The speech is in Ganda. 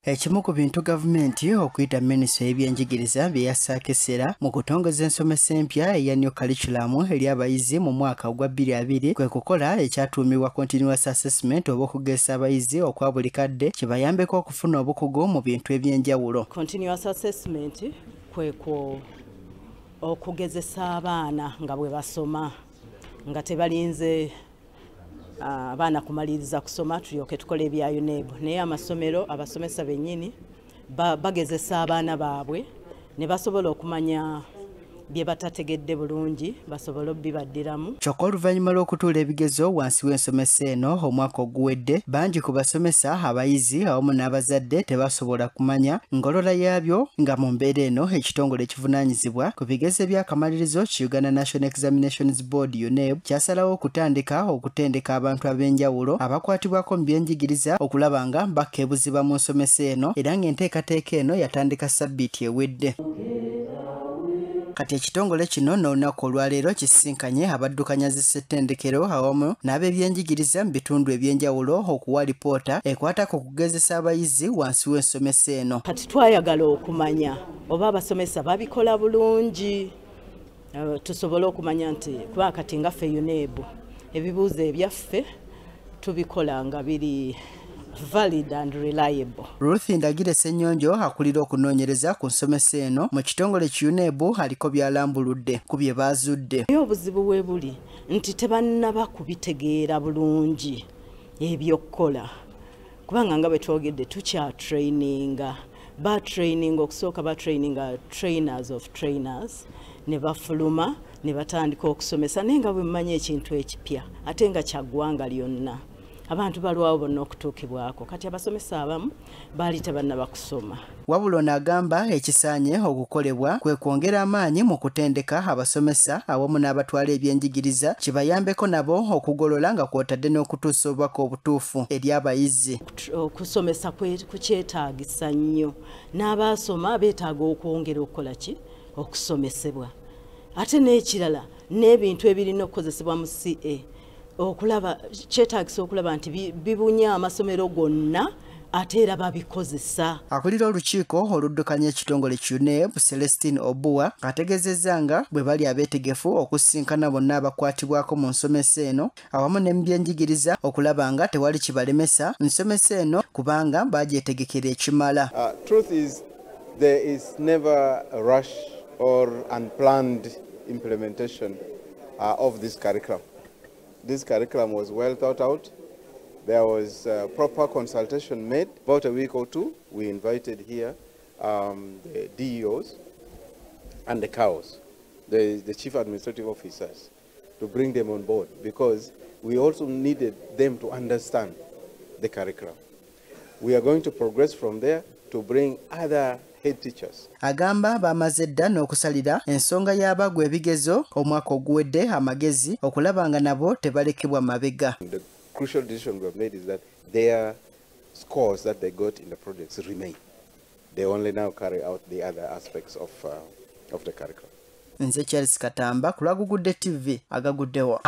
Ekimu ku bintu gavumenti okuyita minisitule y'ebyenjigiriza bye yassaako essira mu kutongoza ensomesa empya eya New Curriculum eri abayizi mu mwaka ogwa 2020 kwe kukola ekyatuumibwa Continuous Assessment oba okugezesa abayizi okwa buli kadde kibayambeko okufuna obukugu mu bintu eby'enjawulo. Continuous Assessment kwekwo okugezesa abaana nga bwe basoma, nga tebalinze abaana kumaliriza kusoma tulyoke tukole ebya UNEB. Naye amasomero, abasomesa bennyini bagezesa abaana baabwe ne basobola okumanya bye batategedde bulungi, basobole obibaddiramu. Kyokka oluvannyuma lw'okutuula ebigezo wansi w'ensomesa eno omwaka oguwedde, bangi ku basomesa, abayizi awamu n'abazadde tebasobola kumanya ngolola yaabyo, nga mu mbeera eno ekitongole ekivunaanyizibwa ku bigezo eby'akamalirizo ki Uganda National Examinations Board UNEB kyasalawo okutandika okutendeka abantu ab'enjawulo abakwatibwako mu byenjigiriza okulaba nga bakka ebuziba mu nsomesa eno, era ng'enteekateeka eno yatandika sabbiiti ewedde. Kati ekitongole kino n'olunaku olwaleero kisisinkanye abaddukanya zissettendekero awamu n'ab'ebyenjigiriza mu bitundu eby'enjawulo okuwa lipoota ekwata ku kugezesa abayizi wansi w'ensomesa eno. Kati twayagala okumanya oba abasomesa babikola bulungi, tusobole okumanya nti kuba kati nga ffe UNEB ebibuuzo ebyaffe tubikola nga biri valid and reliable. Ruth Ndagire Ssenyonjo akulira okunoonyereza ku nsomesa eno mu kitongole ki UNEB aliko by'alambuludde ku bye baazudde. Naye obuzibu we buli nti tebannaba kubitegeera bulungi ebyokukola, kubanga nga bwe twogedde tukyatraininga, batraininga okusooka, batraininga trainers of trainers ne bafuluma ne batandika okusomesa, naye nga bwe mmanyi ekintu ekipya ate nga kya ggwanga lyonna, abantu balwawo bonna okutuukibwako. Kati abasomesa abamu baali tebannaba kusoma. Wabula ono agamba ekisaanye okukolebwa kwe kwongera amaanyi mu kutendeka abasomesa awamu n'abatwala ebyenjigiriza kibayambeko nabo okugolola nga kw'otadde n'okutuusa obubaka obutuufu eri abayizi. Okusomesa kukyetaagisa nnyo, n'abaasoma beetaaga okwongera okukola ki, okusomesebwa. Ate n'ekirala n'ebintu ebirina okukozesebwa mu CA, okulaba kyetaagisa okulaba nti bibunya amasomero gonna ate era babikozesa. Akulira olukiiko oluddukanya ekitongole ki UNEB Celestine Obua ategeezezza nga bwe bali abeetegefu okusisinkana bonna abakwatibwako mu nsomesa eno awamu ne mu byenjigiriza okulaba nga tewali kibalemesa nsomesa eno kubanga bagyetegekera ekimala. Truth is there is never a rush or unplanned implementation of this curriculum. This curriculum was well thought out. There was proper consultation made. About a week or two, we invited here the DEOs and the CAOs, the chief administrative officers, to bring them on board because we also needed them to understand the curriculum. We are going to progress from there to bring other head teachers. Agamba bamaze dda n'okusalira ensonga y'abagwa ebigezo omwaka oguwedde amagezi okulaba nga nabo tebalekebwa mabega. The crucial decision we have made is that their scores that they got in the projects remain. They only now carry out the other aspects of the curriculum. Nze Charles Katamba ku lwa Gugudde TV agaguddewo.